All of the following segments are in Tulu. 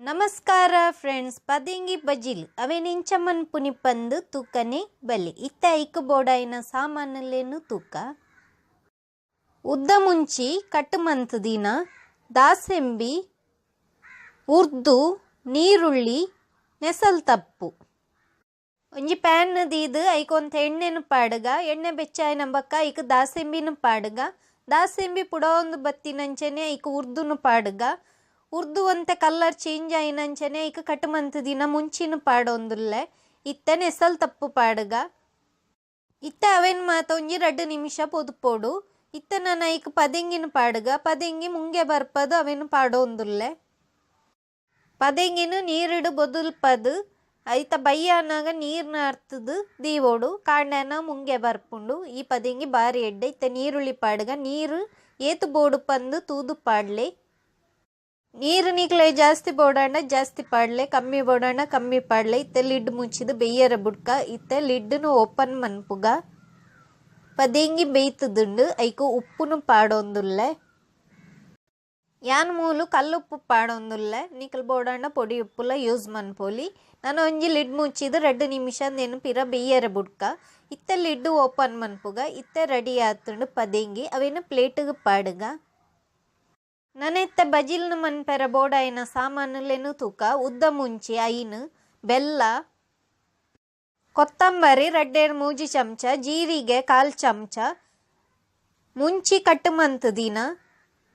ನಮಸ್ಕಾರ ಫ್ರೆಂಡ್ಸ್, ಪದೆಂಗಿ ಬಜಿಲ್ ಅವೇನು ಇಂಚಮನ್ ಪುನಿಪಂದು ತೂಕನೆ ಬಲಿ ಇತ್ತ ಐಕು ಬೋಡಾಯಿನ ಸಾಮಾನುಲೇನು ತೂಕ ಉದ್ದ ಮುಂಚಿ ಕಟ್ಟುಮಂತದಿನ ದಾಸೆಂಬಿ ಉರ್ದು ನೀರುಳ್ಳಿ ನೆಸಲ್ ತಪ್ಪು ಒಂಜಿ ಪ್ಯಾನ್ ದೀದು ಐಕೊಂತ ಎಣ್ಣೆನು ಪಾಡುಗ ಎಣ್ಣೆ ಬೆಚ್ಚಾಯಿನ ಬಕ್ಕ ಐಕ್ ದಾಸೆಂಬಿನ ಪಾಡುಗ ದಾಸೆಂಬಿ ಪುಡೊಂದು ಬತ್ತಿನಂಚನೆ ಐಕ್ ಉರ್ದುನು ಪಾಡುಗ ಉರ್ದು ಒಂತೆ ಕಲ್ಲರ್ ಚೇಂಜ್ ಆಯಿನಂಚನೆ ಐಕ್ ಕಟ್ಟುಮಂತದಿನ ಮುಂಚಿನ ಪಾಡೊಂದುಲ್ಲೆ ಇತ್ತೆ ನೆಸಲ್ ತಪ್ಪು ಪಾಡುಗ ಇತ್ತೆ ಅವೇನು ಮಾತ ಒಂಜಿ 2 ನಿಮಿಷ ಪೊದುಪೋಡು ಇತ್ತೆ ನಾನು ಐಕ್ ಪದೆಂಗಿನ ಪಾಡುಗ ಪದೆಂಗಿ ಮುಂಗೆ ಬರ್ಪದು ಅವೇನು ಪಾಡೊಂದುಲ್ಲೆ ಪದೆಂಗಿನ ನೀರಿಡು ಬೊದುಲ್ಪದು ಐತ ಬಯ್ಯನಾಗ ನೀರ್ನ ಅರ್ತದು ದೀವೋಡು ಕಾಂಡನ ಮುಂಗೆ ಬರ್ಪುಂಡು ಈ ಪದೆಂಗಿ ಬಾರಿ ಎಡ್ಡೆ ಇತ್ತೆ ನೀರುಳ್ಳಿ ಪಾಡುಗ ನೀರು ಏತು ಬೋಡು ಪಂದು ತೂದು ಪಾಡ್ಲೆ ನೀರು ನಿಕ್ಲೆ ಜಾಸ್ತಿ ಬೋಡಾಂಡ ಜಾಸ್ತಿ ಪಾಡ್ಲೆ ಕಮ್ಮಿ ಬೋಡಾಂಡ ಕಮ್ಮಿ ಪಾಡ್ಲೆ ಇತ್ತೆ ಲಿಡ್ ಮುಚ್ಚಿದು ಬೆಯ್ಯರ ಬುಡ್ಕ ಇತ್ತೆ ಲಿಡ್ನು ಓಪನ್ ಮನ್ಪುಗ ಪದೆಂಗಿ ಬೇಯ್ತದುಂಡು ಐಕು ಉಪ್ಪುನು ಪಾಡೊಂದುಲ್ಲೆ ಯಾನ್ ಮೂಲು ಕಲ್ಲುಪ್ಪು ಪಾಡೊಂದುಲ್ಲೆ ನಿಕಲ್ ಬೋಡಾಂಡ ಪೊಡಿ ಉಪ್ಪುಲ ಯೂಸ್ ಮನ್ಪೊಲಿ ನಾನು ಒಂಜಿ ಲಿಡ್ ಮುಚ್ಚಿದು 2 ನಿಮಿಷ ನೇನು ಪಿರ ಬೆಯ್ಯರ ಬುಡ್ಕ ಇತ್ತೆ ಲಿಡ್ ಓಪನ್ ಮನ್ಪುಗ ಇತ್ತೆ ರೆಡಿ ಆತುಂಡು ಪದೆಂಗಿ ಅವೇನು ಪ್ಲೇಟಿಗೆ ಪಾಡುಗ ನನೆತ್ತ ಬಜಿಲ್ನು ಮನ್ಪೆರ ಬೋಡಾಯಿನ ಸಾಮಾನುಲೇನು ತೂಕ ಉದ್ದ ಮುಂಚಿ ಐನು ಬೆಲ್ಲ ಕೊತ್ತಂಬರಿ 2 3 ಚಮಚ ಜೀರಿಗೆ 1/4 ಚಮಚ ಮುಂಚಿ ಕಟ್ಟುಮಂತದಿನ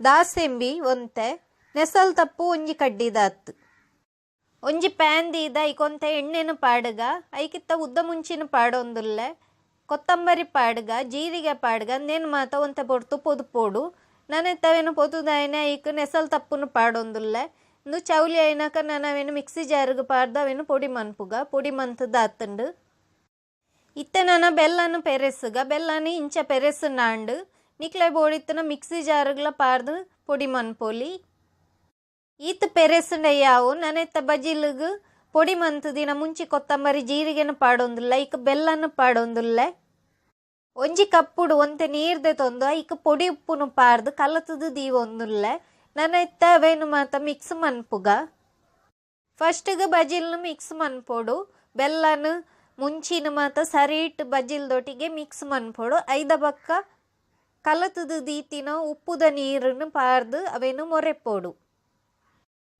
ದಾಸೆಂಬಿ ಒಂತೆ ನೆಸಲ್ ತಪ್ಪು ಒಂಜಿ ಕಡ್ಡಿದಾತು ಒಂಜಿ ಪ್ಯಾನ್ ದೀದ ಐಕೊಂತೆ ಎಣ್ಣೆನು ಪಾಡುಗ ಐಕಿತ್ತ ಉದ್ದ ಮುಂಚಿನ ಪಾಡೊಂದುಲ್ಲೆ ಕೊತ್ತಂಬರಿ ಪಾಡುಗ ಜೀರಿಗೆ ಪಾಡುಗ ನೇನು ಮಾತ ಒಂತೆ ಪೊರ್ತು ಪೊದುಪೋಡು ನನೆತ್ತವೇನು ಪೊತುದಾಯನೆ ಐಕ್ ನೆಸಲ್ ತಪ್ಪುನು ಪಾಡೊಂದುಲ್ಲೆ ಇಂದು ಚೌಲಿ అయినాక ನಾನು ಅವೇನು ಮಿಕ್ಸಿ ಜಾರಿಗೆ ಪಾಡ್ದು ಅವೇನು ಪೊಡಿ ಮನ್ಪುಗ ಪೊಡಿ ಮಂತದ್ದು ಇತ್ತೆ ನಾನು ಬೆಲ್ಲನು ಪೆರೆಸುಗ ಬೆಲ್ಲನು ಇಂಚ ಪೆರೆಸು ನಾಂಡು ನಿಕ್ಲೆ ಬೋಡಿತ್ತನ ಮಿಕ್ಸಿ ಜಾರುಗಳ ಪಾರ್ದು ಪೊಡಿ ಮನ್ಪೊಲಿ ಈತ ಪೆರೆಸುಂಡಯ್ಯಾವು ನನೆತ್ತ ಬಜಿಲುಗು ಪೊಡಿ ಮಂತದಿನ ಮುಂಚಿ ಕೊತ್ತಂಬರಿ ಜೀರಿಗೆನು ಪಾಡೊಂದುಲ್ಲ ಐಕ್ ಬೆಲ್ಲನು ಪಾಡೊಂದುಲ್ಲೆ ಒಂಜಿ ಕಪ್ಪುಡು ಒಂತೆ ನೀರ್ದೆ ತೊಂದು ಐಕ್ ಪೊಡಿ ಉಪ್ಪುನು ಪಾರ್ದು ಕಲತದು ದೀವೊಂದುಲ್ಲೆ ನನೆತ್ತ ಅವೇನು ಮಾತ ಮಿಕ್ಸ್ ಮನ್ಪುಗ ಫಸ್ಟಿಗೆ ಬಜಿಲ್ನು ಮಿಕ್ಸ್ ಮನ್ಪೊಡು ಬೆಲ್ಲನು ಮುಂಚಿನ ಮಾತ ಸರಿಟ್ ಬಜಿಲ್ದೊಟ್ಟಿಗೆ ಮಿಕ್ಸ್ ಮನ್ಪೊಡು ಐದ ಬಕ್ಕ ಕಲತದು ದೀತಿನ ಉಪ್ಪುದ ನೀರನ್ನು ಪಾರ್ದು ಅವೇನು ಮೊರೆಪೋಡು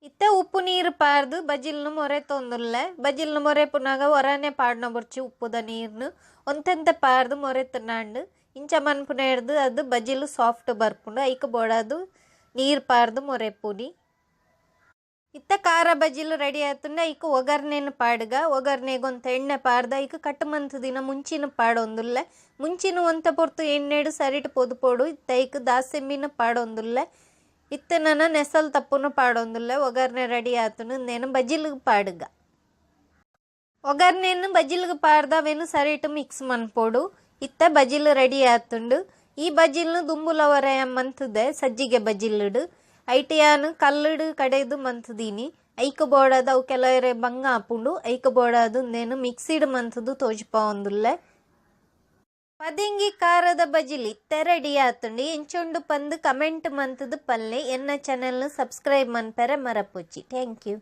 ಇತ್ತ ಉಪ್ಪು ನೀರು ಪಾರ್ದು ಬಜಿಲ್ನು ಮೊರೆ ತೊಂದುಲ್ಲೆ ಬಜಿಲ್ನು ಮೊರೆಪುನಾಗ ಹೊರನೆ ಪಾಡ್ನ ಬೊರ್ಚಿ ಉಪ್ಪುದ ನೀರ್ನು ಒಂತೆಂತೆ ಪಾರ್ದು ಮೊರೆತನಾಂಡು ಇಂಚ ಮನ್ಪುನ ಹಿಡ್ದು ಅದು ಬಜಿಲು ಸಾಫ್ಟ್ ಬರ್ಪುಂಡು ಐಕ್ ಬೋಡದು ನೀರು ಪಾರ್ದು ಮೊರೆಪುನಿ ಇತ್ತ ಖಾರ ಬಜಿಲು ರೆಡಿ ಆತುಂಡ ಐಕ್ ಒಗರ್ನೆನು ಪಾಡುಗ ಒಗರ್ನೆಗೊಂತ ಎಣ್ಣೆ ಪಾರ್ದು ಐಕ್ ಕಟ್ಟುಮಂತದಿನ ಮುಂಚಿನ ಪಾಡೊಂದುಲ್ಲೆ ಮುಂಚಿನ ಒಂತ ಪೊರ್ತು ಎಣ್ಣೆಡು ಸರಿಟ್ ಪೊದುಪೋಡು ಇತ್ತ ಐಕ್ ದಾಸೆಂಬಿನ ಪಾಡೊಂದುಲ್ಲೆ ಇತ್ತ ನನ್ನ ನೆಸಲ್ ತಪ್ಪುನು ಪಾಡೊಂದುಲ್ಲೆ ಒಗರ್ನೆ ರೆಡಿ ಆತುಂಡು ನೇನು ಬಜಿಲ್ಗೆ ಪಾಡುಗ ಒಗರ್ನೆನು ಬಜಿಲ್ಗೆ ಪಾರ್ದು ಅವೇನು ಸರಿಟ್ ಮಿಕ್ಸ್ ಮನ್ಪೋಡು ಇತ್ತ ಬಜಿಲು ರೆಡಿ ಆತುಂಡು ಈ ಬಜಿಲ್ನು ದುಂಬುಲವರೆ ಮಂತದೆ ಸಜ್ಜಿಗೆ ಬಜಿಲ್ಲುಡು ಐಟಿಯಾನು ಕಲ್ಲುಡು ಕಡೆದು ಮಂತದೀನಿ ಐಕ್ ಬೋಡದು ಅವು ಕೆಲವರೆ ಬಂಗ ಆಪುಂಡು ಐಕ್ ಬೋಡದು ನೇನು ಮಿಕ್ಸಿಡ್ ಮಂತದು ತೋಜಿಪಾವೊಂದುಲ್ಲೆ ಪದೆಂಗಿ ಖಾರದ ಬಜಿಲಿ ಇತ್ತೆ ರೆಡಿ ಆತುಂಡು ಎಂಚೊಂಡು ಪಂದು ಕಮೆಂಟ್ ಮಂತದು ಪಲ್ಲೆ ಎನ್ನ ಚಾನೆಲ್ನು ಸಬ್ಸ್ಕ್ರೈಬ್ ಮನ್ಪೆರೆ ಮರಪೊಚ್ಚಿ. Thank you.